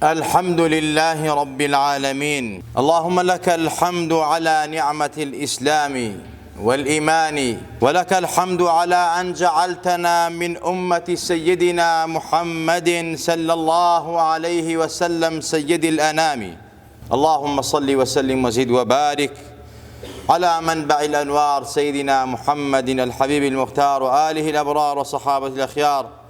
الحمد لله رب العالمين اللهم لك الحمد على نعمة الإسلام والإيمان ولك الحمد على أن جعلتنا من أمة سيدنا محمد صلى الله عليه وسلم سيد الأنام اللهم صل وسلم وزد وبارك على منبع الأنوار سيدنا محمد الحبيب المختار وآله الأبرار وصحابة الأخيار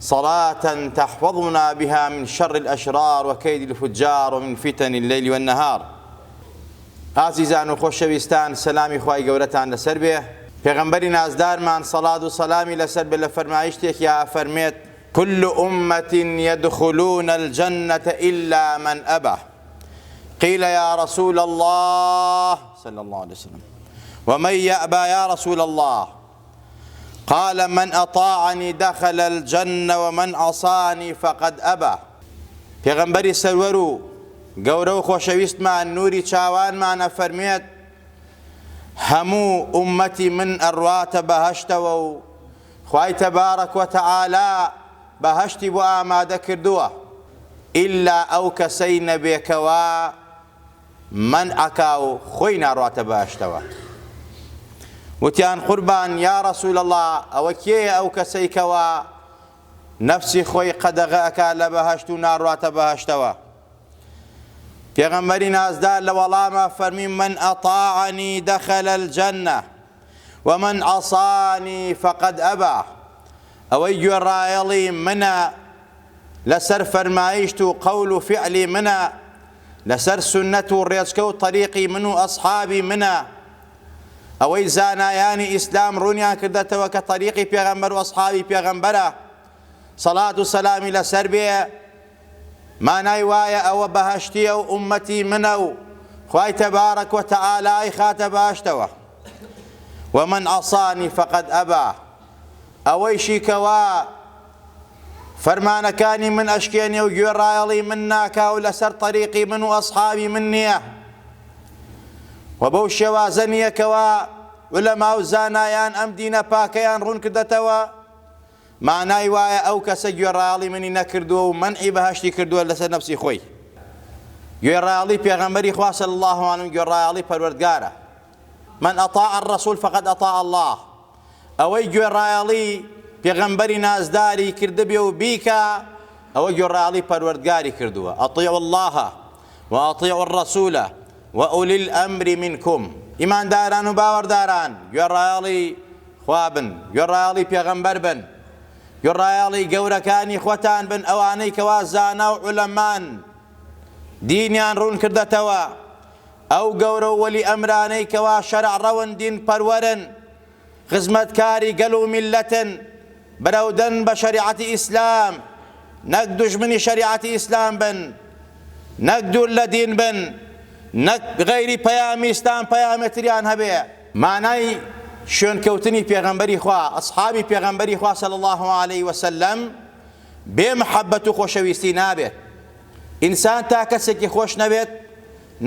صلاة تحفظنا بها من شر الأشرار وكيد الفجار ومن فتن الليل والنهار. ئازیزان و خۆشەویستان سەلامی خوای گەورەتان لەسەر بێ پێغەمبەری نازدارمان سەڵات و سەلامی لەسەر بێ لە فەرمایشتێکیا ئەفەرمێت كل أمة يدخلون الجنة إلا من أبى قيل يا رسول الله صلى الله عليه وسلم ومن يأبى يا رسول الله قال من اطاعنی دخل الجنە ومن عصانی فقد ابی پێغەمبەری سەروەر و گەورە و خۆشەویستمان نوری چاوانمان ئەفەرموێت هەموو ئوممەتی من ئەڕواتە بەهەشتەوە و خوای تبارک وتعالی بەهەشتی بۆ ئامادە کردووە ئیلا ئەو کەسەی نەبێ کەوا مەنع ئەکا و خۆی ناڕواتە بەهەشتەوە. وتیان قوربان یا رسول اللە ئەوە کێیە ئەو کەسەی کەوا نەفسی خۆی قەدەغە ئەکا لە بەهەشت و ناڕواتە بەهەشتەوە؟ پێغەمبەری نازدار لە وەڵاما فەرمی من اطاعنی دخل الجنە ومن عصانی فقد ابی ئەوەی گوێڕایەڵی منە لەسەر فەرمایشت و قەول و فعلی منە لەسەر سوننەت و ڕێچکە و تەریقی من و ئەسحابی منە، ئەوەی زانایانی ئیسلام ڕوونیان کردەتەوە کە تەریقی پێغەمبەر و ئەسحابی پێغەمبەرە سەڵات و سەلامی لەسەر بێ، مانای وایە ئەوە بەهەشتیە و ئوممەتی منە و خوای تبارک و تعالی ئەیخاتە بەهەشتەوە. ومن عصانی فقد ابی ئەوەیشی کەوا فەرمانەکانی من ئەشکێنێ و گوێڕایەڵی من ناکا و لەسەر تەریقی من و ئەسحابی من نییە و بەو شێوازە نییە کەوا عولەما و زانایان ئەم دینە پاکەیان ڕوون کردەتەوە، مانای وایە ئەو کەسە گوێڕایەڵی منی نەکردووە و مەنعی بەهەشتی کردووە لەسەر نەفسی خۆی. گوێڕایەڵی پێغەمبەری خوا صلی اللە علیه گوێڕایەڵی پەروەردگارە. من اطاع الرسول فقد اطاع اللە. ئەوەی گوێڕایەڵی پێغەمبەری نازداری کردبێ و بیکا ئەوە گوێڕایەڵی پەروەردگاری کردووە، اطیعوا اللە و اطیعوا الرسول و اولی الامر منکم. ئیمانداران و باوەڕداران گوێڕایەڵی خوا بن، گوێڕایەڵی پێغەمبەر بن، گوێڕایەڵی گەورەکانی خۆتان بن ئەوانەی کەوا زانا و عولەمان دینیان ڕوون کردەتەوە، ئەو گەورە و وەلی ئەمرانەی کەوا شەرع ڕەون دین پەروەرن خزمەتکاری گەل و میللەتن برەودەن بە شەریعەتی ئیسلام نەک دوژمنی شەریعەتی ئیسلام بن نەک دوور لە دین بن نەک غەیری پەیامی ئیسلام پەیامێ تریان هەبێ. مانای شوێنکەوتنی پێغەمبەری خوا ئەسحابی پێغەمبەری خوا صلی اللە علیه وسلم بێ محەبەت و خۆشەویستی نابێت ئینسان تا کەسێکی خۆش نەوێت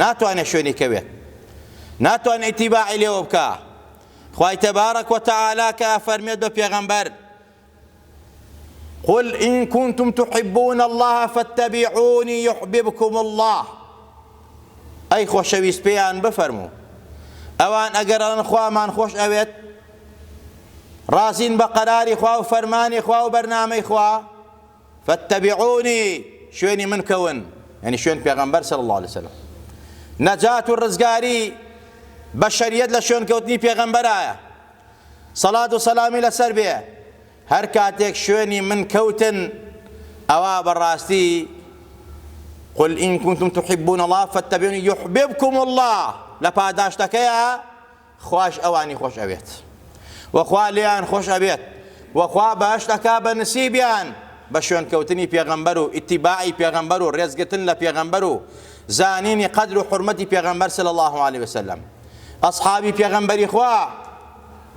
ناتوانێت شوێنی کەوێت ناتوانێت ئیتیباعی لێوە بکا خوای تبارک و تعالی کە ئەفەرمێت بە پێغەمبەر قل إن كنتم تحبون الله فاتبعوني يحببكم الله ئەی خۆشەویست پێیان بفەرموو ئەوان ئەگەر ئەڵێن خوامان خۆش ئەوێت ڕازین بە قەراری خوا و فەرمانی خوا و بەرنامەی خوا فاتبعونی شوێنی من کەون یعنی شوێن پێغەمبەر صلی اللە علیه وسلم نەجات و ڕزگاری بەشەریەت لە شوێن کەوتنی پێغەمبەرایە سەڵات و سەلامی لەسەر بێ هەر کاتێک شوێنی من کەوتن ئەوا بەڕاستی قل إن كنتم تحبون الله فاتبعوني يحببكم الله لە پاداشتەکەیە خواش ئەوانی خۆش ئەوێت و خوا لێیان خۆش ئەبێت و خوا بەهەشت ئەکا بە نسیبیان بە شوێنکەوتنی پێغەمبەر و ئیتیباعی پێغەمبەر و ڕێزگرتن لە پێغەمبەر و زانینی قەدر و حورمەتی پێغەمبەر صلی اللە علیه وسلم ئەصحابی پێغەمبەری خوا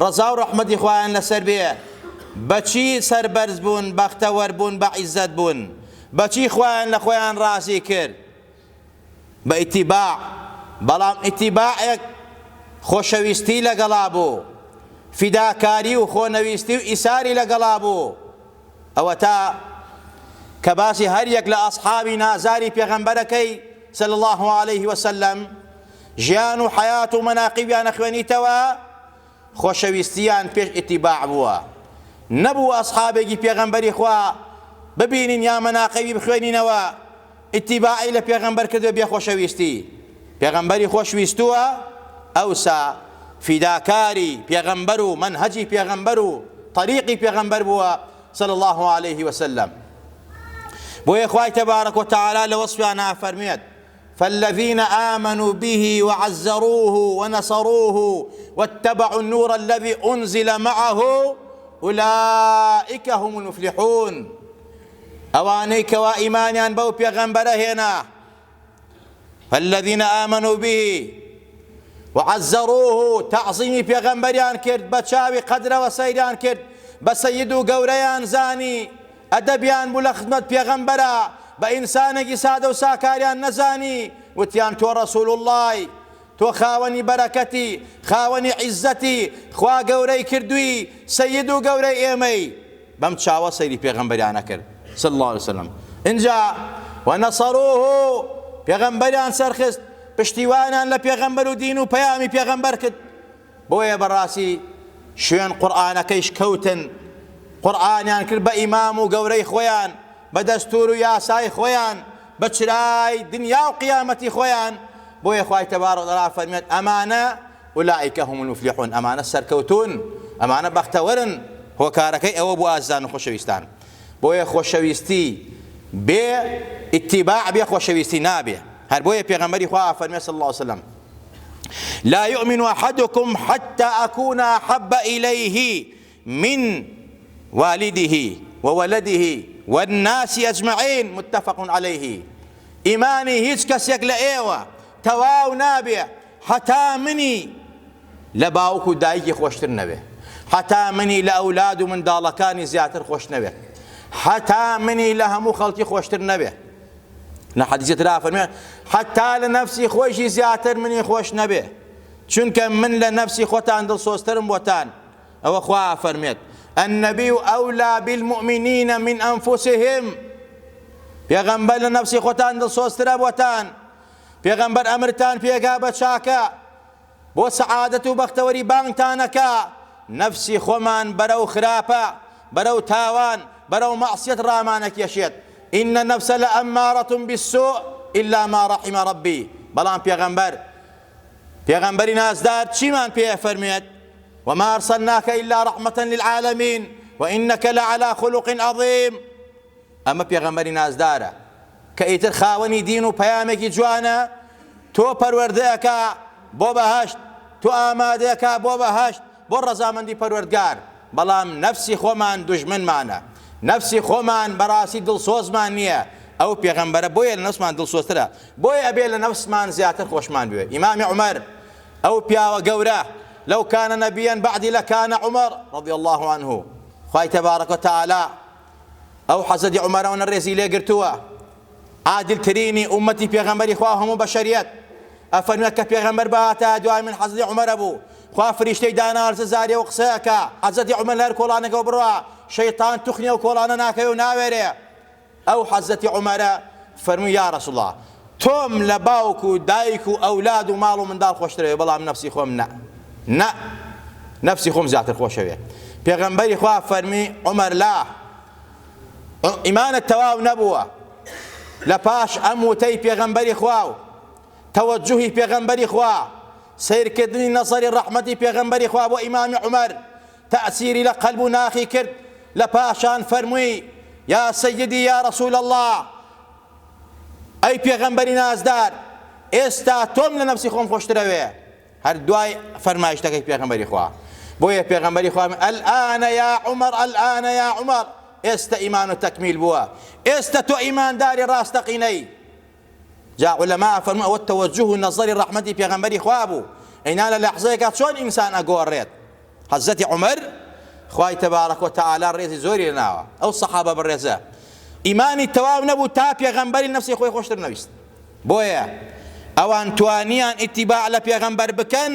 ڕەزا و ڕەحمەتی خوایان لەسەر بێ بەچی سەربەرز بوون بەختەوەر بوون بە عیزەت بوون بەچی خوایان لە خۆیان ڕازی کرد بە ئیتیباع، بەڵام ئیتیباعێک خۆشەویستی لەگەڵا بوو، فیداکاری و خۆنەویستی و ئیساری لەگەڵا بوو، ئەوەتا کە باسی هەر یەک لە ئەسحابی نازاری پێغەمبەرەکەی صلی اللە علیه وسلم ژیان و حەیات و مەناقیبیان ئەخوێنیتەوە خۆشەویستیان پێش ئیتیباع بووە نەبوو ئەسحابێکی پێغەمبەری خوا ببینین یا مەناقیبی بخوێنینەوە ئیتیباعی لە پێغەمبەر کردوە بێ خۆشەویستی پێغەمبەری خۆش ویستووە ئەوسا فیداکاری پێغەمبەر و مەنهەجی پێغەمبەر و طریقی پێغەمبەر بووە صلی الله علیه وسلم بۆیە خوای تبارک و تعالی لە وەصفیان ئافەرموێت فالذین آمنوا به وعزروه ونصروه واتبعوا النور الذي أنزل معه أولئك هم المفلحون ئەوانەی کەوا ئیمانیان بەو پێغەمبەرە هێنا فالذین آمنوا به وعزروه تعظیمی پێغەمبەریان کرد بە چاوی قەدرەوە سەیریان کرد بە سەید و گەورەیان زانی ئەدەبیان بوو لە خزمەت پێغەمبەرا بە ئینسانێکی سادە و ساکاریان نەزانی وتیان تۆ ڕەسول اللەی تۆ خاوەنی بەرەکەتی خاوەنی عیزەتی خوا گەورەی کردووی سەید و گەورەی ئێمەی بەم چاوە سەیری پێغەمبەریان ئەکرد صلی اللە علیە وسلم ئینجا ونصروه پێغەمبەریان سەرخست پشتیوانیان لە پێغەمبەر و دین و پەیامی پێغەمبەر کرد بۆیە بەڕاستی شوێن قورئانەکەیش کەوتن قورئانیان کرد بە ئیمام و گەورەی خۆیان بە دەستور و یاسای خۆیان بە چرای دنیا و قیامەتی خۆیان بۆیە خوای تەبارک وتعالی فەرمێت ئەمانە اولئک هم المفلحون ئەمانە سەرکەوتوون ئەمانە بەختەوەرن هۆکارەکەی ئەوە بوو ئازیزان و خۆشەویستان بۆیە خۆشەویستی بێ ئیتیباع بێ خۆشەویستی نابێ هەر بۆیە پێغەمبەری خوا ئەفەرمێ صلی الله علیه وسلم لا يؤمن أحدكم حتى أكون أحب إليه من والده وولده والناس أجمعين متفق عليه ئیمانی هیچ کەسێک لە ئێوە تەواو نابێ هەتا منی لە باوک و دایکی خۆشتر نەبێ، هەتا منی لە ئەولاد و منداڵەکانی زیاتر خۆش نەوێت، هەتا منی لە هەموو خەڵکی خۆشتر نەبێ. لە حەدیثی ترا فەرموێ حتا لە نەفسی خۆیشی زیاتر منی خۆش نەبێ، چونکە من لە نەفسی خۆتان دڵسۆزترم بۆتان. ئەوە خوا ئەفەرمێت النبی اولی بالمؤمنین من انفسهم پێغەمبەر لە نەفسی خۆتان دڵسۆزترە بۆتان. پێغەمبەر ئەمرتان پێکا بە چاکە بۆ سەعادەت و بەختەوەری بانگتان ئەکا، نەفسی خۆمان بەرەو خراپە، بەرەو تاوان، بەرەو مەعسیەت ڕامان ئەکێشێت، ان النفس لامارە بالسوء الا ما رحم ربی، بەڵام پێغەمبەر پێغەمبەری نازدار چیمان پێ ئەفەرموێت، وما ارسلناک الا رحمە للعالمین وانک لعلی خلق عظیم. ئەمە پێغەمبەری نازدارە کە ئیتر خاوەنی دین و پەیامێکی جوانە، تۆ پەروەردەکا بۆ بەهەشت، تۆ ئامادەکا بۆ بەهەشت، بۆ ڕەزامەندی پەروەردگار، بەڵام نەفسی خۆمان دوژمنمانە، نەفسی خۆمان بەڕاستی دڵسۆزمان نییە، ئەو پێغەمبەرە بۆیە لە نەفسمان دڵسۆزترە، بۆیە ئەبێ لە نەفسمان زیاتر خۆشمان بوێ. ئیمامی عومەر ئەو پیاوە گەورە، لو کان نبیا بعدی لکان عمر رضی اللە عنه، خوای تبارک و تعالی ئەو حەزرەتی عومەرەوەنە ڕێزی لێ گرتووە عادلترینی ئومەتی پێغەمبەری خوا هەموو بەشەریەت ئەفەرمێ کە پێغەمبەر بهاتایە دوای من حەزرەتی عومەرە بوو خوا فریشتەی دانا لەسەر زاریەوە قسە ئەکا حەزرەتی عومەر لە هەر کۆڵانێکەوە بڕوا شەیتان توخنی ئەو کۆڵانە ناکەوێ و ناوێرێ ئەو حەزرەتی عومەرە فەرمووی یا رسول اللە تۆم لە باوک و دایک و ئەولاد و ماڵ و منداڵ خۆشترەوێ بەڵام نەفسی خۆم نا نا نەفسی خۆم زیاتر خۆشەوێ پێغەمبەری خوا فەرمی عومەر لا ئیمانت تەواو نەبووە لە پاش ئەم وتەی پێغەمبەری خوا و تەوەجوهی پێغەمبەری خوا سەیرکردنی نەزەری ڕەحمەتی پێغەمبەری خوا بۆ ئیمامی عومەر تەئسیری لە قەلب و ناخی کرد لە پاشان فەرمووی یا سیدی یا رسول اللە ئەی پێغەمبەری نازدار ئێستا تۆم لە نەفسی خۆم خۆشترەوێ هەر دوای فەرمایشتەکەی پێغەمبەری خوا بۆیە پێغەمبەری خوا الآن یا عمر الآن یا عمر ئێستا ئیمان و تەکمیل بووە ئێستا تۆ ئیمانداری ڕاستەقینەی جا عولەما ئەفەرموون ئەوە تەوەجوه و نەزەری ڕەحمەتی پێغەمبەری خوا بوو ئەینا لە لەحزەیەکا چۆن ئینسان ئەگۆڕێت حەزرەتی عومەر خوای تەبارەک و تەعالا ڕێزی زۆری لێناوە ئەو سەحابە بەڕێزە ئیمانی تەواو نەبوو تا پێغەمبەری نەفسی خۆی خۆشتر نەویست بۆیە ئەوان توانیان ئیتیباع لە پێغەمبەر بکەن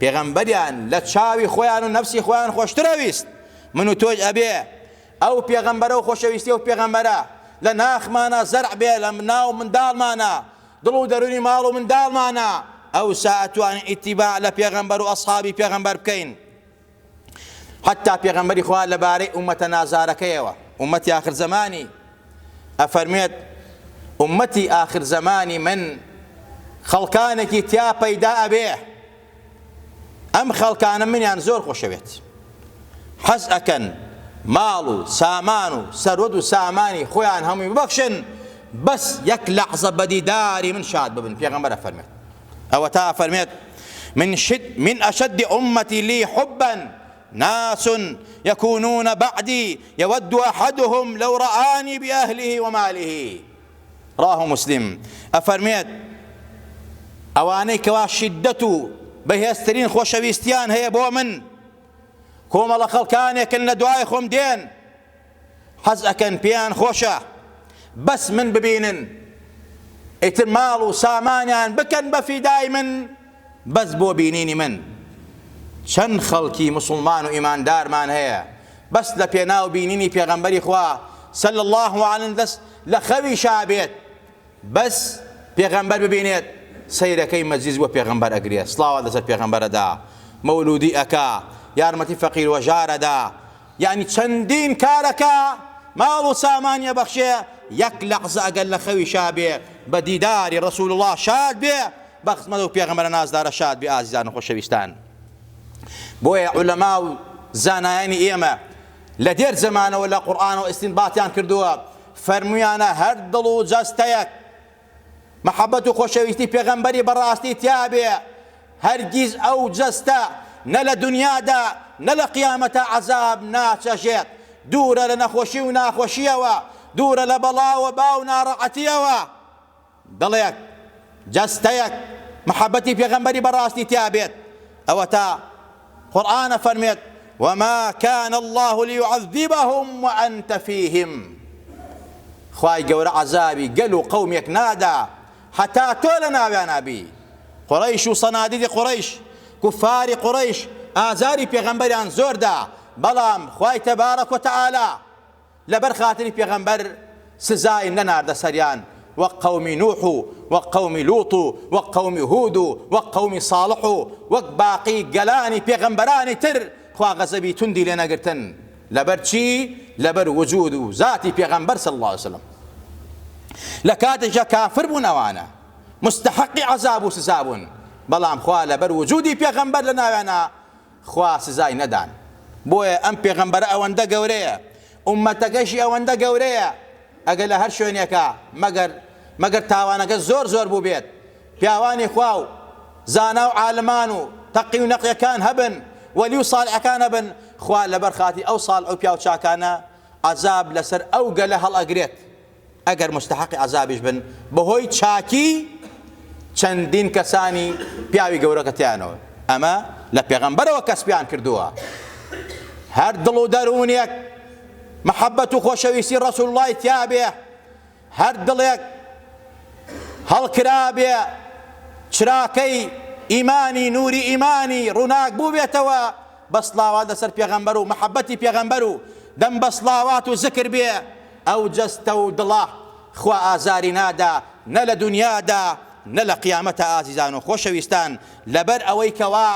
پێغەمبەریان لە چاوی خۆیان و نەفسی خۆیان خۆشترەویست من و تۆش ئەبێ. ئەو پێغەمبەرە و خۆشەویستی ئەو پێغەمبەرە لە ناخمانا زەرع بێ لە ناو منداڵمانا دڵ و دەروونی ماڵ و منداڵمانا ئەوسا ئەتوانین ئیتیباع لە پێغەمبەر و ئەسحابی پێغەمبەر بکەین. حەتتا پێغەمبەری خوا لەبارەی ئوممەتە نازارەکەیەوە، ئوممەتی ئاخر زەمانی، ئەفەرموێت، ئوممەتی ئاخر زەمانی من خەڵکانێکی تیا پەیدا ئەبێ، ئەم خەڵکانە منیان زۆر خۆشەوێت، حەز ئەکەن ماڵ و سامان و سەروەت و سامانی خۆیان هەمووی ببەخشن، بەس یەک لەحزە بە دیداری من شاد ببن، پێغەمبەر ئەفەرموێت. ئەوەتا ئەفەرمێت، من شد من اشد امتی لی حبا ناس یکونون بعدی یود احدهم لو رآنی باهله وماله رواه مسلم ئەفەرمێت ئەوانەی کەوا شیدەت و بەهێزترین خۆشەویستیان هەیە بۆ من کۆمەڵە خەڵکانێکن لە دوای خۆم دێن حەز ئەکەن پێیان خۆشە بەس من ببینن ئیتر ماڵ و سامانیان بکەن بە فیدای من بەس بۆ بینینی من چەند خەڵکی موسڵمان و ئیماندارمان هەیە بەس لە پێناو بینینی پێغەمبەری خوا صلی الله علیه دەست لە خەویشا بێت بەس پێغەمبەر ببینێت سەیرەکەی مەجلیس بۆ پێغەمبەر ئەگرێ سڵاوات لەسەر پێغەمبەرەدا مەولودی ئەکا یارمەتی فەقیر وەژارەدا یانی چەندین کارەکا ماڵ و سامانی ئەبەخشێ یەک لەحزە ئەگەر لە خەویشا بێ بە دیداری رسول اللە شاد بێ بە خزمەت ئەو پێغەمبەرە نازدارە شاد بێ ئازیزان و خۆشەویستان بۆیە عولەما و زانایانی ئێمە لە دێر زەمانەوە لە قورئانەوە ئیستینباتیان کردووە فەرموویانە هەر دڵ و جەستەیەک مەحەبەت و خۆشەویستی پێغەمبەری بەڕاستی تیابێ هەرگیز ئەو جەستە نە لە دونیادا نە لە قیامەتا عەزاب ناچەژێت، دوورە لە نەخۆشی و ناخۆشیەوە، دوورە لە بەڵا و وەبا و ناڕەحەتیەوە. دڵێک، جەستەیەک مەحەبەتی پێغەمبەری بەڕاستی تیابێت ئەوەتا قورئان ئەفەرموێت، وما کان اللە لیعذبهم وانت فیهم، خوای گەورە عەزابی گەل و قەومێک نادا هەتا تۆ لە ناویانا بی. قوڕەیش و صەنادیدی قوڕەیش، کوفاری قوڕەیش ئازاری پێغەمبەریان زۆر دا، بەڵام خوای تبارک و تعالی لەبەر خاتری پێغەمبەر سزای نەناردە سەریان وەک قەومی نوح و وەک قەومی لوط و وەک قەومی هود و وەک قەومی صاڵح و وەک باقی گەلانی پێغەمبەرانی تر خوا غەزەبی توندی لێ نەگرتن لەبەر چی؟ لەبەر وجود و زاتی پێغەمبەر صلی اللە علیە وسلم لە کاتێکا کافر بوون ئەوانە مستحقی عەزاب و سزا بوون بەڵام خوا لەبەر وجودی پێغەمبەر لە ناویانا خوا سزای نەدان بۆیە ئەم پێغەمبەرە ئەوەندە گەورەیە ئوممەتەکەشی ئەوەندە گەورەیە ئەگەر لە هەر شوێنێکا مەگەر مەگەر تاوانەکە زۆر زۆر بووبێت پیاوانی خوا و زانا و عالمان و تەقی و نەقیەکان هەبن وەلی و ساڵحەکان هەبن خوا لەبەر خاتی ئەو ساڵح و پیاو چاکانە عەزاب لەسەر ئەو گەلە هەڵئەگرێت ئەگەر موستەحەقی عەزابیش بن بەهۆی چاکی چەندین کەسانی پیاوی گەورە کە تیانەوە ئەمە لە پێغەمبەرەوە کەسبیان کردووە هەر دڵ و دەروونێک محەبەت و خۆشەویستی ڕەسوڵ اللهی تیابێ هەر دڵێک هەڵکرابێ چراکەی ئیمانی نوری ئیمانی ڕووناک بووبێتەوە بە سڵاوات لەسەر پێغەمبەر و مەحەبەتی پێغەمبەر و دەم بە سڵاوات و زکر بێ ئەو جەستە و دڵە خوا ئازاری نادا نە لە دونیادا نە لە قیامەتا ئازیزان و خۆشەویستان لەبەر ئەوەی کەوا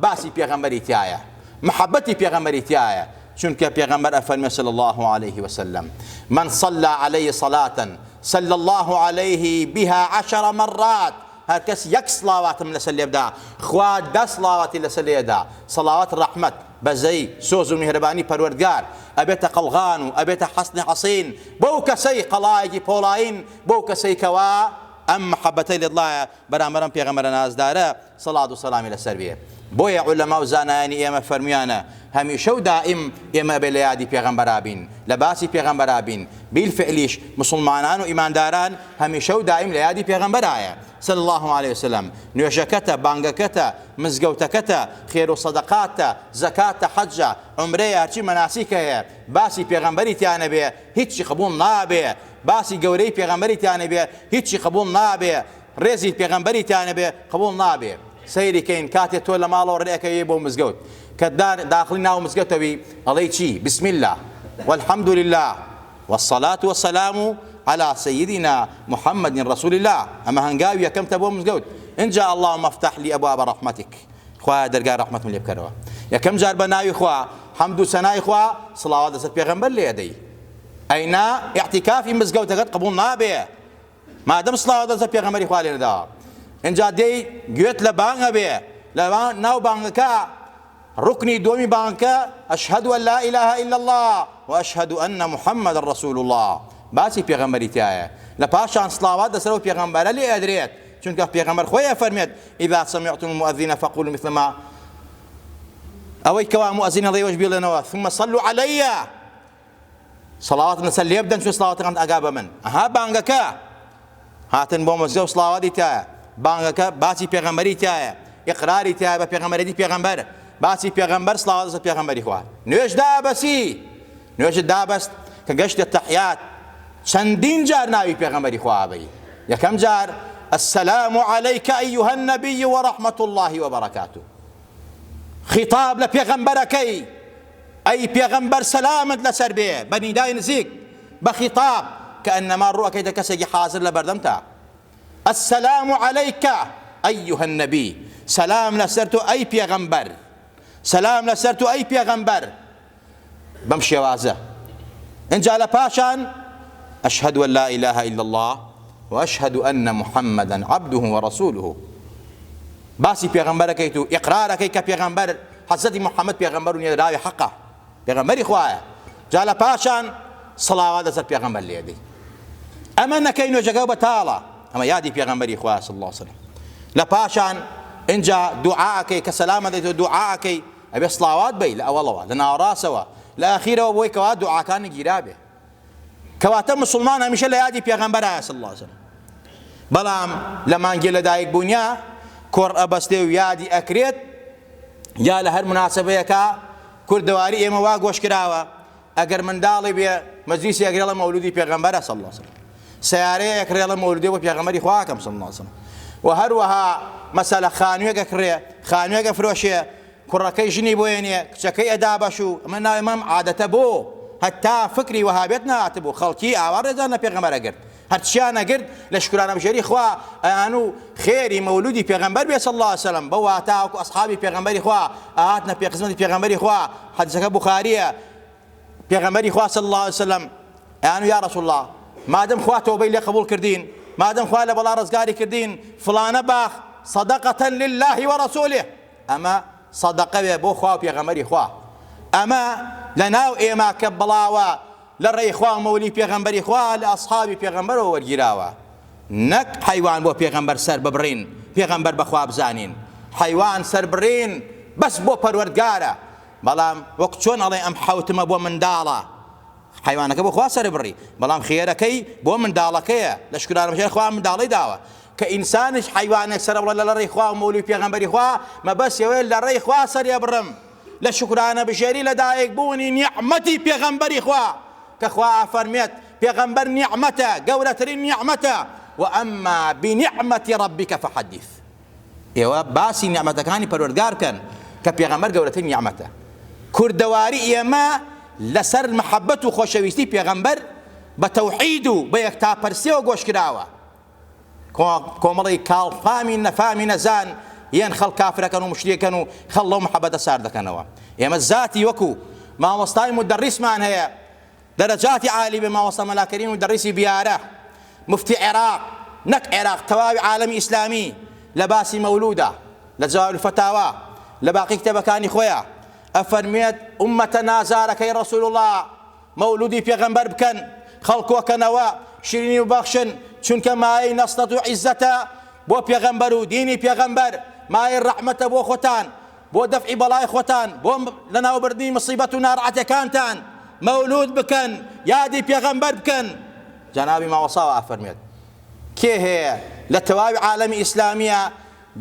باسی پێغەمبەری تیایە محبەتی پێغەمبەری تیایە چونکە پێغەمبەر ئەفەرمێ صلی الله علیه وسلم من صلى علیه صلاة صلى الله علیه بها عشر مرات هەر کەس یەک سڵاواتم لەسەر لێبدا خوا دە سڵاواتی لەسەر لێدا سەڵاوات ڕەحمەت بەزەی سۆز و میهرەبانی پەروەردگار ئەبێتە قەڵغان و ئەبێتە حەسنی حەسین بەو کەسەی قەڵایەکی پۆڵایین بەو کەسەی کەوا ئەم محەبەتەی لەدڵایە بەرامبەر ئەم پێغەمبەرە نازدارە سەڵات و سەلامی لەسەر بێ بۆیە عولەما و زانایانی ئێمە فەرمویانە هەمیشە و دائیم ئێمە ئەبێ لە یادی پێغەمبەرا بین لە باسی پێغەمبەرا بین بیلفعلیش موسڵمانان و ئیمانداران هەمیشە و دائیم لە یادی پێغەمبەرایە صلی اللە علیە وسلم نوێژەکەتە بانگەکەتە مزگەوتەکەتە خێر و سەدەقاتتە زەکاتە حەجە عومرەیە هەرچی مەناسیکە هەیە باسی پێغەمبەری تیا نەبێ هیچی قبوڵ نابێ باسی گەورەی پێغەمبەری تیا نەبێ هیچی قبوڵ نابێ ڕێزی پێغەمبەری تیا نەبێ قبوڵ نابێ سەیری کەین کاتێ تۆ لە ماڵەوە ڕێ ئەکەوی بۆ مزگەوت کە داخڵی ناو مزگەوتەوی ئەڵێی چی بسم اللە. والحمد لله والصلاة والسلام على سيدنا محمد رسول الله. ئەمە هەنگاوی یەکەمتە بۆ مزگەوت. ئینجا اللهم افتح لي ابواب رحمتك، خوایە دەرگای ڕەحمەتم لێ بکەرەوە. یەکەم جار بە ناوی خوا حەمد و سەنای خوا سڵاوات لەسەر پێغەمبەر لێ ئەدەی. ئەینا ئیعتیکافی مزگەوتەکەت قبوڵ نابێ مادەم سڵاوات لەسەر پێغەمبەری خوا لێ نەداوە. ئینجا دێی گوێت لە بانگ ئەبێ، لە ناو بانگەکە ڕوکنی دووەمی بانگەکە اشهد ان لا اله الا اللە و اشهد ان محمدا رسول اللە باسی پێغەمبەری تیایە. لە پاشان سڵاوات لەسەر ئەو پێغەمبەرە لێ ئەدرێت، چونکە پێغەمبەر خۆی ئەفەرمێت اذا سمعتم المؤذن فقولوا مثل ما، ئەوەی کەوا موئەزین ئەڵێ ئێوەش بیڵێنەوە، ثم صلوا علی، سڵاواتم لەسەر لێ بدەن چون سڵاواتەکانت ئەگا بە من. ئەها بانگەکە هاتن بۆ مزگەوت سڵاواتی تایە، بانگەکە باسی پێغەمبەری تایە، ئیقراری تایە بە پێغەمبەرێتی پێغەمبەر، باسی پێغەمبەر سڵاوات لەسەر پێغەمبەری خوا. نوێژ دابەسی، نوێژت دابەست کە گەشتە تەحیات چەندین جار ناوی پێغەمبەری خوا ئەبەی. یەکەم جار السلام علیک ایها النبی ورحمة الله وبرکاته، خیتاب لە پێغەمبەرەکەی، ئەی پێغەمبەر سەلامت لەسەر بێ، بە نیدای نزیک، بە خیتاب، کەئەنەما ڕوو ئەکەیتە کەسێکی حازر لە بەردەمتا، السلام علیک ایها النبی، سەلام لەسەر تۆ ئەی پێغەمبەر، سەلام لەسەر تۆ ئەی پێغەمبەر، بەم شێوازە. ئینجا لە پاشان اشهد ان لا اله الا الله واشهد ان محمدا عبده ورسوله، باسی پێغەمبەرەکەیت و ئیقرارەکەی کە پێغەمبەر حەزرەتی محمد پێغەمبەر و نێردراوی حەقە، پێغەمبەری خوایە. جا لە پاشان سڵاوات لەسەر پێغەمبەر لێدەی. ئەمە نەکەی نوێژەکە بەتاڵە. ئەمە یادی پێغەمبەری خوایە صلی الله علیه وسلم. لە پاشان ئینجا دوعاکەی کە سەلامە دەیتەوە دوعاکەی ئەبێ سڵاوات بەی لە ئەوەڵەوە لە ناوەڕاستەوە لە ئەخیرەوە بۆی کەوا دوعاکانی گیرابێ. کەواتە مسوڵمان هەمیشە لە یادی پێغەمبەرایە صلی اللە علیه وسلم. بەڵام لە مانگی لەدایک بوونیا کۆڕ ئەبەستێ و یادی ئەکرێت یا لە هەر مناسبەیەکا کوردەواری ئێمە وا گۆش کراوە ئەگەر منداڵی بێ مەجلیسی ئەگرێڵە مەولودی پێغەمبەرە صلی اللە علیه وسلم، سەیارەیە ئەکڕێڵە مەولودی بۆ پێغەمبەری خوا ئەکەم صلی اللە علیه وسلم. و هەروەها مەسەلە خانوویەک ئەکڕێ خانوویەک ئەفرۆشێ کوڕەکەی ژنی بۆ یەنێ کچەکەی ئەدا بەشوو، ئەمە ناوی مام عادەتە بۆ هەتا فکری وەها بێت نەهاتبوو، خەڵکی ئاوا ڕێزیان لە پێغەمبەر ئەگرت هەرچیان ئەگرت لە شکرانەبژێری خوا ئەیان و خێری مەولودی پێغەمبەر بێ صلی اللە علیە وسلم بەو واتا وەکو ئەسحابی پێغەمبەری خوا ئەهاتنە پێ خزمەتی پێغەمبەری خوا، حەدیسەکە بوخاریە، پێغەمبەری خوا صلی اللە علیە وسلم ئەیان و یا رسول اللە مادەم خوا تۆبەی لێ قبوڵ کردین مادەم خوا لە بەڵا ڕزگاری کردین فڵانە باخ صدقة لله ورسوله، ئەمە سەدەقە بێ بۆ خوا و پێغەمبەری خوا. ئەمە لە ناو ئێمە کە بڵاوە لە ڕێی خوا و مەولی پێغەمبەری خوا لە ئەسحابی پێغەمبەرەوە وەرگیراوە، نەک حەیوان بۆ پێغەمبەر سەر ببڕین، پێغەمبەر بە خوا بزانین. حەیوان سەربڕین بەس بۆ پەروەردگارە، بەڵام وەک چۆن ئەڵێ ئەم حەوتمە بۆ منداڵە، حەیوانەکە بۆ خوا سەر بڕی بەڵام خێرەکەی بۆ منداڵەکەیە لە شکرانە بەخێر خوا منداڵەی داوە کە ئینسانیش حەیوانێک سەر بڕە لە ڕێی خوا و مەولی پێغەمبەری خوا مەبەستی ئەوەیە لە ڕێی خوا سەری بڕم لە شکرانە بژێری لە دایک بوونی نیعمەتی پێغەمبەری خوا کە خوا ئەفەرمێت پێغەمبەر نیعمەتە گەورەترین نیعمەتە وأما بنعمة ربك فحدث ئێوە باسی نیعمەتەکانی پەروەردگار بکەن کە پێغەمبەر گەورەترین نیعمەتە. کوردەواری ئێمە لەسەر مەحەبەت و خۆشەویستی پێغەمبەر بە تەوحید و بە یەکتاپەرستیەوە گۆش کراوە. کۆمەڵی کاڵفامی نەفامی نەزان یەن خەڵک کافرەکەن و مشریکەن و خەڵ لەو محەبەتە سارد دەکەنەوە. ئێمە زاتی وەکو مامۆستای مودەڕیسمان هەیە دەرەجاتی عالی بێ مامۆستا مەلا کەریم مودەڕیسی بیارە موفتی عێراق نەک عێراق تەواوی عالەمی ئیسلامی لە باسی مەولودا لە جواب الفتاوا لە باقی کتێبەکانی خۆیا ئەفەرموێت ئوممەتە نازارەکەی ڕەسول اللە مەولودی پێغەمبەر بکەن خەڵکۆکەنەوە شیرینی ببەخشن چونکە مایەی نەسرەت و عیزەتە بۆ پێغەمبەر و دینی پێغەمبەر مایەی ڕەحمەتە بۆ خۆتان بۆ دەفعی بەڵای خۆتان، بۆ لەناوبردنی مصیبەت و ناڕەحەتیەکانتان مەولود بکەن، یادی پێغەمبەر بکەن. جەنابی مامۆستا وا ئەفەرموێت، کێ هەیە لە تەواوی عالەمی ئیسلامیە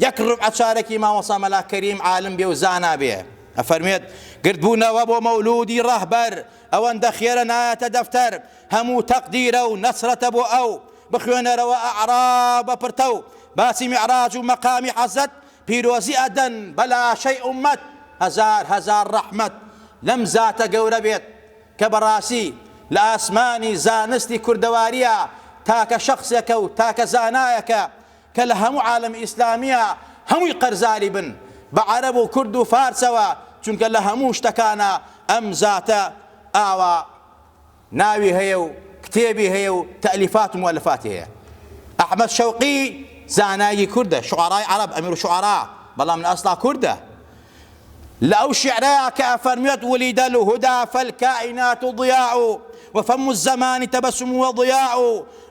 یەک ڕوبعە چارەکی مامۆستا مەلا کەریم عالم بێ و زانا بێ؟ ئەفەرموێت، گردبوونەوە بۆ مەولودی ڕەهبەر ئەوەندە خێرە نایەتە دەفتەر، هەموو تەقدیرە و نەسرەتە بۆ ئەو، بخوێنەرەوە ئەعراف بە پرتەو، باسی میعراج و مەقامی حەزرەت پیرۆزی ئەدەن بە لاشەی ئوممەت هەزار هەزار ڕەحمەت لەم زاتە گەورە بێت. کە بەڕاستی لە ئاسمانی زانستی کوردەوارییا تاکە شەخسێکە و تاکە زانایەکە کە لە هەموو عالەمی ئیسلامییا هەمووی قەرزاری بن بە عەرەب و کورد و فارسەوە چونکە لە هەموو شتەکانا ئەم زاتە ئاوا ناوی هەیە و کتێبی هەیە و تەئلیفات و موئەلەفاتی هەیە. ئەحمەد شەوقی زانایەکی کوردە، شوعەرای عەرەب، ئەمیر شوعەرا، بەڵام لە ئەسڵا کوردە. لە ئەو شیعرەیا کە ئەفەرموێت ولد الهدی فالکائنات ضیاء وفم الزمان تبسم وضیاء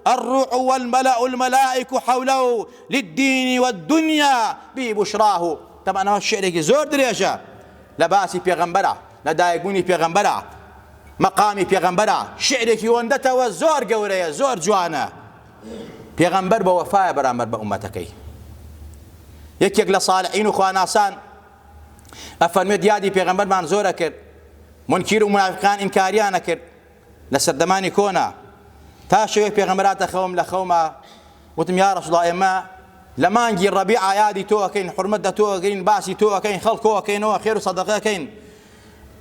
الروح والملأ الملائک حوله للدین والدنیا به بشراه. تەبعەن ئەوە شیعرێکی زۆر درێژە لە باسی پێغەمبەرە، لە دایکبوونی پێغەمبەرە. مەقامی پێغەمبەرە شیعرێکی وەندەتەوە زۆر گەورەیە زۆر جوانە پێغەمبەر بە وەفایە بەرامبەر بە ئومەتەکەی یەکێک لە صالحین و خواناسان ئەفەرمێت یادی پێغەمبەرمان زۆرە کرد منکیر و منافقان ئینکاریانە کرد لە سەردەمانی کۆنا تا شەوێک پێغەمبەراتە خەوم لە خەوما وتم یا رسول الله ئێمە لە مانگی ڕەبیع یادی تۆ ئەکەین حرمەت لە تۆ ئەگرین باسی تۆ ئەکەین خەڵک کۆ ئەکەینەوە خێر و سەدەقە ئەکەین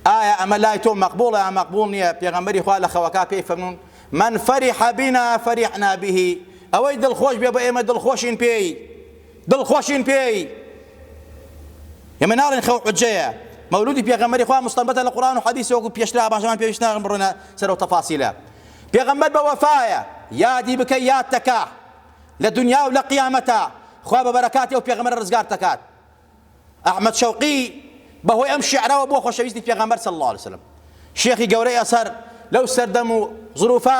ئایا ئەمە لای تۆ مەقبوڵە یا مەقبوڵ نییە؟ پێغەمبەری خوا لە خەوەکا پێی فەرموون، من فرح بنا فرحنا به، ئەوەی دڵخۆش بێ بە ئێمە دڵخۆشین پێی، دڵخۆشین پێی. ئێمە ناڵێن خەو حجەیە، مەولودی پێغەمبەری خوا مستەنبەتە لە قورئان و حەدیث وەکو پێشتر ئاماژەمان پێویست ناکەم بڕۆینە سەر ئەو تەفاسیلە. پێغەمبەر بە وەفایە، یادی بکە یاد دەکا لە دنیا و لە قیامەتا، خوا بە بەرەکاتی ئەو پێغەمبەرە ڕزگارت دەکات. ئەحمەد شەوقی بەهۆی ئەم شیعرەوە بووە خۆشەویستی پێغەمبەر صلی اللە علیە وسلم شێخی گەورەی ئەسەر لەو سەردەم و ظروفە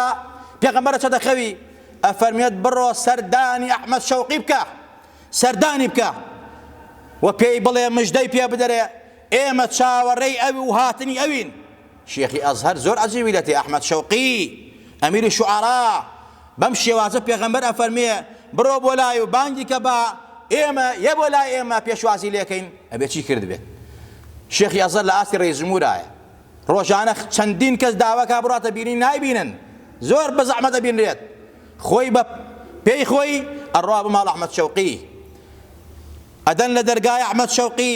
پێغەمبەرە چە دەخەوی ئەفەرمێت بڕۆ سەردانی ئەحمەد شەوقی بکە سەردانی بکە و پێی بڵێ مژدەی پێ بدەرێ ئێمە چاوەڕێی ئەوی و هاتنی ئەوین شێخی ئەزهەر زۆر عەجیبی لەتێ ئەحمەد شەوقی ئەمیری شوعەرا بەم شێوازە پێغەمبەر ئەفەرمێ بڕۆ بۆ لای و بانگی کە با ئێمە یە بۆ لای ئێمە پێشوازی لێکەین ئەبێ چی کردبێت شێخی ئەزهەر لە ئاستی ڕئیس جمهورایە ڕۆژانە چەندین کەس داواکا بڕاتە بینی نایبینن زۆر بە زەحمەت ئەبینرێت خۆی بە پێی خۆی ئەڕوا بۆ ماڵ ئەحمەد شەوقی ئەدەن لە دەرگای ئەحمەد شەوقی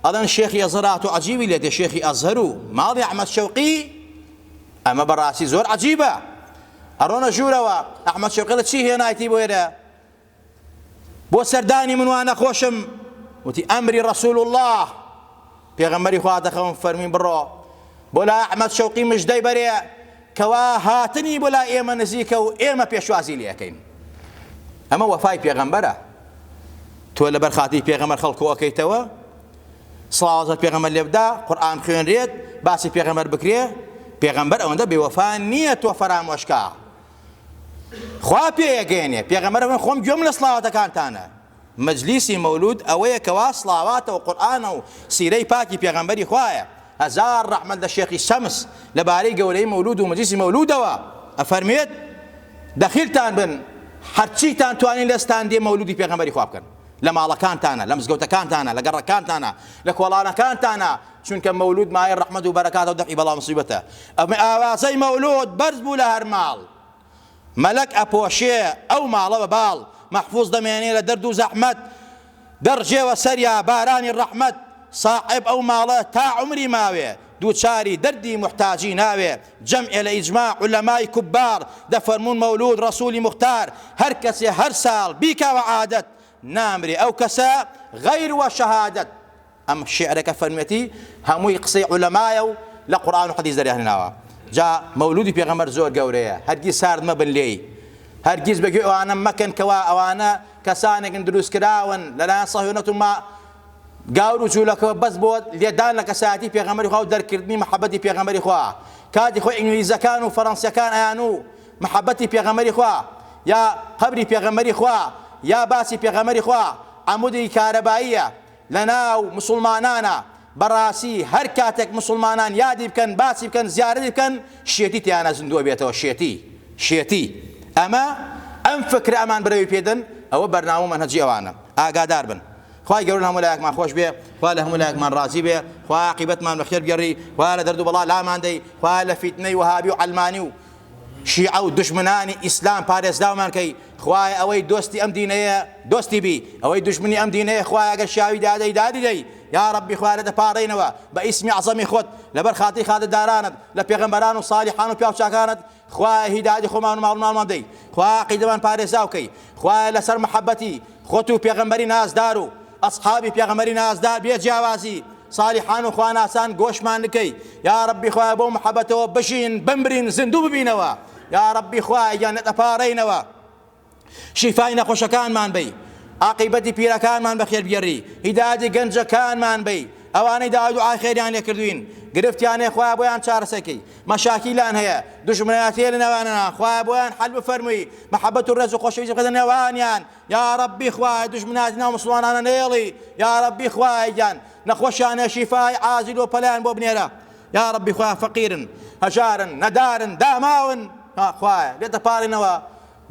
ئەڵێن شێخی ئەزهەر هاتوو عەجیبی لێ دێ شێخی ئەزهەر و ماڵی ئەحمەد شەوقی ئەمە بەڕاستی زۆر عەجیبە ئەڕۆنە ژوورەوە ئەحمەد شەوقی لە چی هێنایتی بۆ ئێرە بۆ سەردانی من وا نەخۆشم وتی ئەمری ڕەسول الله پێغەمبەری خوا دەخەوم فەرمی بڕۆ بۆ لای ئەحمەد شەوقی مژدەی بەرێ کەوا هاتنی بۆ لای ئێمە نزیکە و ئێمە پێشوازی لێ ئەکەین ئەمە وەفای پێغەمبەرە تۆ لەبەر خاتری پێغەمبەر خەڵک کۆ ئەکەیتەوە سڵاوات لە پێغەمبەر لێ بدا قورئان بخوێنرێت باسی پێغەمبەر بکرێ پێغەمبەر ئەوەندە بێوەفا نییە تۆ فەرامۆشکا خوا پێیەگەیەنێ پێغەمبەر من خۆم گوێم لە سڵاواتەکانتانە مەجلیسی مەولود ئەوەیە کەوا سڵاواتە و قورئانە و سیرەی پاکی پێغەمبەری خوایە هەزار ڕەحمەت لە شێخی شەمس لەبارەی گەورەی مەولود و مەجلیسی مەولودەوە ئەفەرموێت دەخیلتان بن هەرچیتان توانین لەستان دێ مەولودی پێغەمبەری خوا بکەن لە ماڵەکانتانە لە مزگەوتەکانتانە لە گەڕەکانتانە لە کۆڵانەکانتانە چونکە مەولود مایە ڕەحمەت و بەرەکاتە و دەفعی بەڵا مصیبەتە ئەمە ئاوازەی مەولود بەرز بوو لە هەر ماڵ مەلەک ئەپۆشێ ئەو ماڵە بە باڵ مەحفوز دەمێنێ لە دەرد و زەحمەت دەڕژێوە سەریا بارانی ڕەحمەت ساحێب ئەو ماڵە تا عومری ماوێ دووچاری دەردی موحتاجی ناوێ جەمعێ لە ئیجماع عولەمای کوبار دەفەرموون مەولود ڕەسولی موختار هەر کەسێ هەر ساڵ بیکا وە عادەت نامرێ ئەو کەسە غەیر وە شەهادەت ئەم شیعرە کە فەرموێتی هەمووی قسەی عولەمایە و لە قورئان و حەدیس دەریانهێناوە جا مەولودی پێغەمبەر زۆر گەورەیە هەرگیز سارد مەبن لێی هەرگیز بەگوێ ئەوانە مەکەن کەوا ئەوانە کەسانێکن دروستکراون لەلایەن سەهیۆنەت و ما گاور و جوولەکەوە بەس بۆ لێدان لە کەسایەتی پێغەمبەری خوا و دەرکردنی محەبەتی پێغەمبەری خوا کاتی خۆی ئینگلیزەکان و فەرەنسیەکان ئەیان و محەبەتی پێغەمبەری خوا یا قەبری پێغەمبەری خوا یا باسی پێغەمبەری خوا عەمودی کارەباییە لەناو موسڵمانانا بەڕاستی هەر کاتێک موسڵمانان یادی بکەن باسی بکەن زیارەتی بکەن شێتی تیانا زیندوو ئەبێتەوە شێتی شێتی ئەمە ئەم فکرە ئەمان برەوی پێدەن ئەوە بەرنامە و مەنهەجی ئەوانە ئاگادار بن خوای گەورە لە هەموو لایەکمان خۆش بێ خوا لە هەموو لایەکمان ڕازی بێ خوا عاقیبەتمان بەخێر بگێڕی خوا لە دەرد و بەڵا لامان دەی خوا لە فیتنەی وەهابی و عەلمانی و شیعە و دوژمنانی ئیسلام پارێزراومان کەی خوایە ئەوەی دۆستی ئەم دینەیە دۆستی بی ئەوەی دوژمنی ئەم دینەیە خوایە ئەگەر شیاوی دادەی دادی دەی. یاڕەبی خوایە لێت دەپاڕێینەوە بە ئیسمی عەزەمی خۆت لەبەر خاتری خاتردارانت لە پێغەمبەران و ساڵیحان و پیاوچاکانت خوایە هیدایەتی خۆمان و ماڵ و مناڵمان بدەی خوایە عەقیدەمان پارێزاو کەی خوایە لەسەر محەبەتی خۆت و پێغەمبەری نازدار و ئەسحابی پێغەمبەری نازدار بێ جیاوازی ساڵیحان و خواناسان گۆشمان بکەی یا ربی خوایە بۆ محەبەتەوە بژین بمرین زیندوو ببینەوە یا ربی خوایە گیان لێت ئەپاڕێینەوە شیفای نەخۆشەکانمان بەی، عاقیبەتی پیرەکانمان بەخێر بگێڕی، هیدایەتی گەنجەکانمان بەی، ئەوانەی داوای دوعای خێریان لێ کردووین، گرفتیان هەیە خوایە بۆیان چارەسەر کەی، مەشاکیلان هەیە، دوژمنایەتی هەیە لە نێوانیانا خوایە بۆیان حەل بفەرمووی، مەحەبەت و ڕێز و خۆشەویستی بخەیتە نێوانیان، یاڕەبی خوایە دوژمنایەتی ناو موسڵمانانە نەیەڵی، یاڕەبی خوایە گیان نەخۆشیان هەیە شیفای عاجل و پەلەیان بۆ بنێرە، یاڕەبی خوایە فەقیرن، هەژارن، نەدارن، داماون، خوایە لێت دەپاڕێینەوە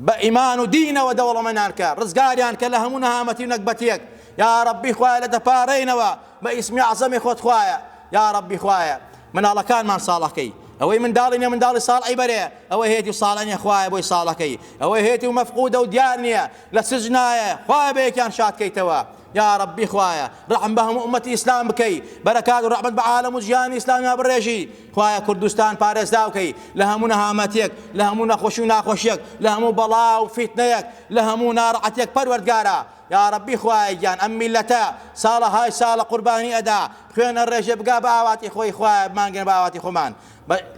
بە ئیمان و دینەوە دەوڵەمەنان کە، ڕزگاریان کە لە هەموو نەهامەتی و نەگبەتیەک، یاڕەبی خوایە لێت دەپاڕێینەوە بە ئیسمی ئەعزەمی خۆت خوایە، یاڕەبی خوایە مناڵەکانمان ساڵح کەی، ئەوەی منداڵی نیە منداڵی ساڵحی بەرێ، ئەوەی هەیەتی و ساڵح نیە خوایە بۆی ساڵح کەی، ئەوەی هەیەتی و مەفقودە و دیار نیە لە سجنایە خوایە بە یەکیان شاد کەیتەوە، یاڕەبی خوایە ڕەحم بە هەموو ئومەتی ئیسلام بکەی بەرەکات و ڕەحمەت بە عالەم و جیهانی ئیسلامیا بڕێژی خوایە کوردستان پارێزراو کەی لە هەموو نەهامەتیەک لە هەموو نەخۆشی و ناخۆشیەک لە هەموو بەڵا و فیتنەیەک لە هەموو ناڕەحەتیەک پەروەردگارا یاڕەبی خوایە گیان ئەم میللەتە ساڵەهای ساڵە قوربانی ئەدا خوێن ئەڕێژێ بگا بە ئاواتی خۆی خوایە بمانگەنە بە ئاواتی خۆمان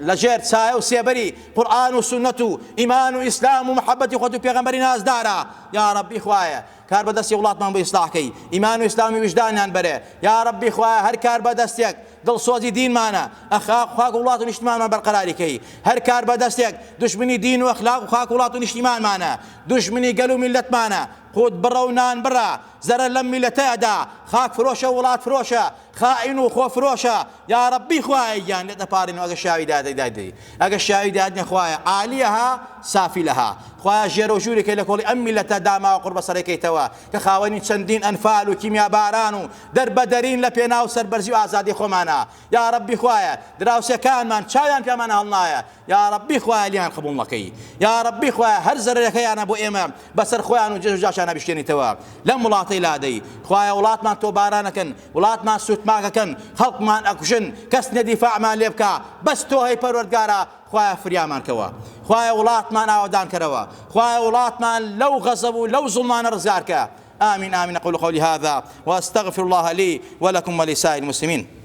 لە ژێر سایە و سێبەری قورئان و سوننەت و ئیمان و ئیسلام و محەبەتی خۆت و پێغەمبەری نازدارا یاڕەبی خوایە کاربەدەستی وڵاتمان بۆ ئیسلاح کەی ئیمان و ئیسلامی ویژدانیان بەرێ یاڕەبی خوایە هەر کاربەدەستێک دڵسۆزی دینمانە ئەخلاق و خاک و وڵات و نیشتمانمان بەرقەراری کەی هەر کاربەدەستێک دوژمنی دین و ئەخلاق و خاک و وڵات و نیشتیمانمانە دوژمنی گەل و میللەتمانە قوت بڕە و نان بڕە زەرەر لەم میللەتە ئەدا خاک فرۆشە و وڵات فرۆشە خائین و خۆفرۆشە یاڕەبی خوایە گیان لێت ئەپاڕێینەوە ئەگەر شیاوی دادەی دادەی ئەگەر شیاوی داد نیە خوایە عالیەها سافلها خوایە ژێرەو ژووری کەی لە کۆڵی ئەم میللەتە داماوە قوڕبەسەرەی کەیتەوە کە خاوەنی چەندین ئەنفال و کیمیاباران و دەربەدەرین لە پێناو سەربەرزی و ئازادی خۆمانا یاڕەبی خوایە دراوسێکانمان چاویان پێمان هەڵنایە یاڕەبی خوایە لێیان قبوڵ نەکەی یاڕەبی خوایە هەر زەرەرێک هەیانە بۆ ئێمە بەسەر خۆیان و جێژ و جاشیانا بیشکێنیتەوە لەم وڵاتەی لادەی خوایە وڵاتمان تۆپباران ئەکەن وڵاتمان سوتماک ئەکەن خەڵکمان ئەکوژن کەس نیە دیفاعمان لێ بکا بەس تۆ هەی پەروەردگارا خوایە فریامان کەوە خوایە وڵاتمان ئاوەدان کەرەوە خوایە وڵاتمان لەو غەزەب و لەو زوڵمانە ڕزگار کە آمین آمین أقول قولي هذا وأستغفر الله لي ولكم ولسائر المسلمين.